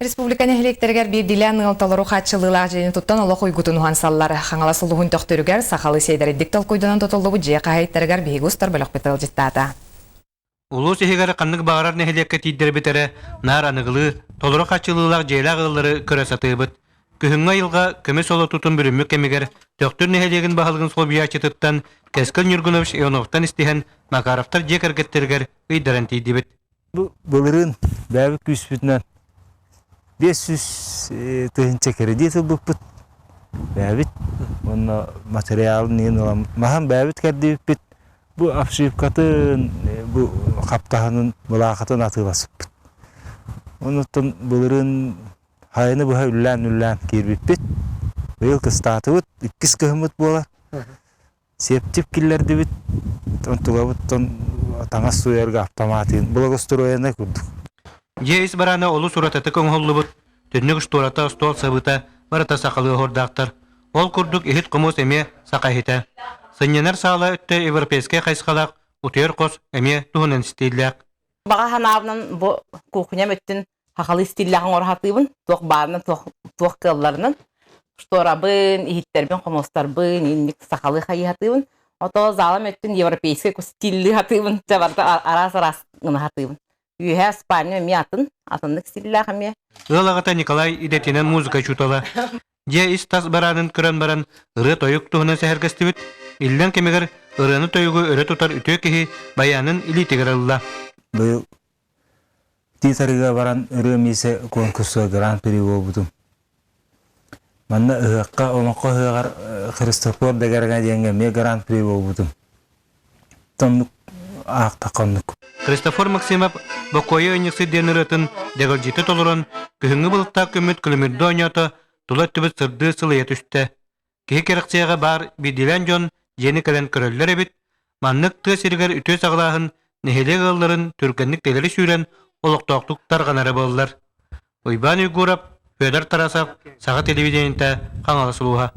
Республика нэһилиэктэригэр биирдиилээн ыал толору хааччыллыылаах дьиэни туттан олох уйгутун уһансаллар. Хаҥалас улууһун Төхтүрүгэр сахалыы сиэдэрийдик толкуйданан тутуллубут дьиэ хаһаайыттарыгар биһиги устар бөлөхпүт ыалдьыттаата. Улуус иһигэр ханнык баҕарар нэһилиэккэ тиийдэрбит эрэ наар аныгылыы, толору хааччыллыылаах дьиэлээх ыаллары көрө сатыыбыт. Күһүҥҥү айылҕа көмүс олотуутун бүрүммүт кэмигэр Төхтүр нэһилиэгин баһылыгын солбуйааччытыттан Кэскил Ньургунович Ивановтан истиһэн Макаровтар дьиэ кэргэттэригэр ыйдаран тиийдибит. Бу былырыын бэйэбит күүспүтүнэн 500 тыһыынча кредит ылбыппыт бэйэбит уонна материалын иһин ылан маһын бэйэбит кэрдибиппит. Бу обшивкатын, бу хаптаһынын, былаахатын атыыласпыппыт. Онуттан былырыын хайаны быһа үллээн-үллээн киирбиппит. Быйыл кыстаатыбыт, иккис кыһыммыт буолар. Септик киллэрдибит, онтулабыттан таҥас сууйарга автоматын благоустроенай курдук. Дьиэ ис бараана олус уратытык оҥоһуллубут, түннүк штората, остуол сабыыта барыта сахалыы оһуордаахтар. Ол курдук иһит-хомуос эмиэ саха иһитэ. Сынньанар саала өттө европейскай хайысхалаах, утуйар хос эмиэ туһунан стиллээх. Баҕа санаабынан бу кухням өттүн хахалы стиллээх оҥоро сатыыбын, туох баарынан, туох, туох кыалларынан. Шторабын, иһиттэрбин, хомуостарбын, инник сахалыы хайыһатыыбын. Ото залам өттүн европейскай стиллии сатыыбын, дьэ барыта араас-араас гына сатыыбын. Үөһээ спальня эмиэ атын, атыннык стиллээх эмиэ. Ыал аҕата Николай идэтинэн музыка учуутала. Дьиэ ис-тас бараанын көрөн баран ырыа-тойук туһунан сэһэргэстибит. Иллэҥ кэмигэр ырыаны-тойугу өрө тутар үтүө киһи байаанын илиитигэр ылла. Быйыл Тиит-Арыыга баран ырыа миисэ конкурсугар гран-при буолбутум. Манна ыһыахха, олоҥхо ыһыаҕар Христофор Дагариҥа диэҥҥэ эмиэ гран-при буолбутум. Оннук аахтахха оннук. Христофор Максимов Бокуойа ыанньыксыт диэн ырыатын дэгэлдьитэ толорон, күһүҥҥү былыттаах күммүт күлүмүрдэ оонньоото, тула өттүбүт сырдыы сылыйа түстэ. Киһи кэрэхсиэҕэ баар биирдиилээн дьон дьиэни кэлэн көрөллөр эбит. Маннык тыа сиригэр үтүө саҕалааһын нэһилиэк ыалларын түргэнник тилэри сүүрэн олохтоохтук тарҕанара буоллар. Уйбаан Уйгуурап, Федор Тарасов, Саха телевидениетэ, Хаҥалас улууһа.